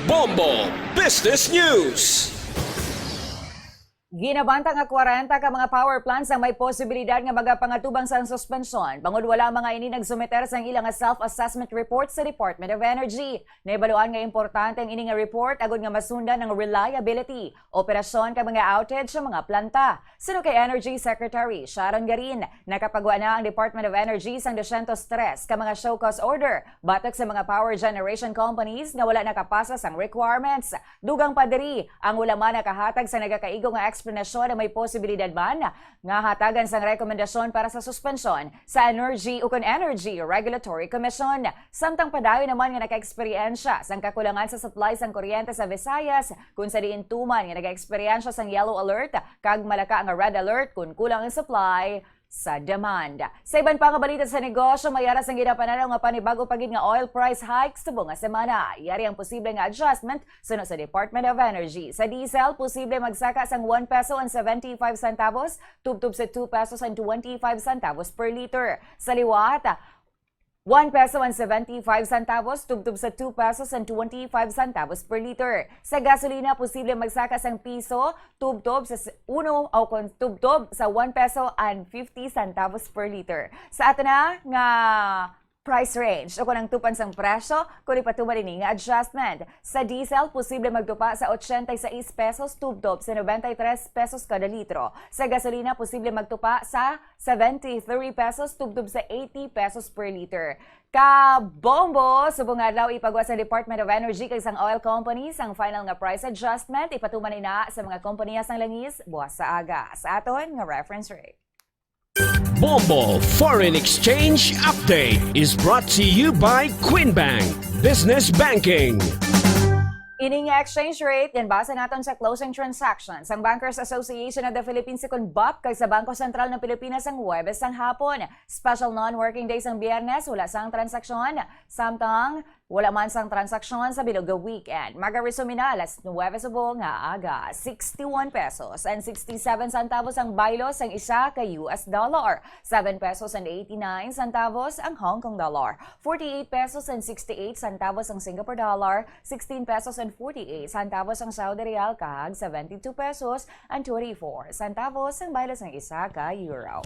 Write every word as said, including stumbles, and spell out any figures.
Bombo Business News. Ginabanta nga kwarenta ka mga power plants ang may posibilidad nga magapangatubang sang suspensyon, bangod wala mga ini nagsumiter sang ila nga self-assessment report sa Department of Energy. Nahibaluan nga importante ang ini nga report agod nga masundan ang reliability, operasyon kag mga outage sa mga planta. Suno kay Energy Secretary Sharon Garin, nakapagwa na ang Department of Energy sang dosyentos tres ka mga show cause order batok sa mga power generation companies nga wala nakapasa sang requirements. Dugang pa diri, ang wala man nakahatag sa nagakaigo nga eksplanasyon ang may posibilidad man nga hatagan sang rekomendasyon para sa suspensyon sa Energy ukon Energy Regulatory Commission. Samtang padayon naman nga nakaeksperyensya sang kakulangan sa supply sang kuryente sa Visayas, kung sa diin tuman nga nagaeksperyensya sang yellow alert kag malaka nga red alert kung kulang ang supply sa demand. Sa iban pa nga balita sa negosyo, may ara sang ginapananaw nga panibago pa gid nga oil price hike subong nga semana. Yari ang posible nga adjustment suno sa Department of Energy. Sa diesel, posible magsaka sang one peso and seventy-five centavos tubtob sa two pesos and twenty-five centavos per liter. Sa liwat, one peso and seventy-five centavos tubtob sa two pesos and twenty-five centavos per liter. Sa gasolina, posible magsaka sang piso tubtob sa s-, uno o kon tubtob sa one peso and fifty centavos per liter. Sa ato na nga price range o kon ang tupan sang presyo, kung ipatuman ini nga adjustment. Sa diesel, posible magtupa sa ochenta y seis pesos tubtob sa noventa y tres pesos kada litro. Sa gasolina, posible magtupa sa seventy-three pesos tubtob sa eighty pesos per liter. Kabombo! Subong nga adlaw ipagwa sa Department of Energy kag sang oil companies ang final nga price adjustment. Ipatuman ina sa mga kompanya sang langis buwas sa aga. Sa aton nga reference rate. Bombo Foreign Exchange Update is brought to you by Queen Bank Business Banking. Ini nga exchange rate, yan basa naton sa closing transactions sang Bankers Association of the Philippines, kon BAPPH, kag sa Bangko Sentral ng Pilipinas sang Huwebes sang hapon. Special non-working day sang Biyernes, wala sang transaksyon. Samtang wala man sang transaksyon sa bilog nga weekend. Magaresume na alas nuwebe subong nga aga, sixty-one pesos and sixty-seven centavos ang baylo sang isa ka U S dollar, seven pesos and eighty-nine centavos ang Hong Kong dollar, forty-eight pesos and sixty-eight centavos ang Singapore dollar, sixteen pesos and forty-eight centavos ang Saudi rial, kag seventy-two pesos and twenty-four centavos ang baylo sang isa ka euro.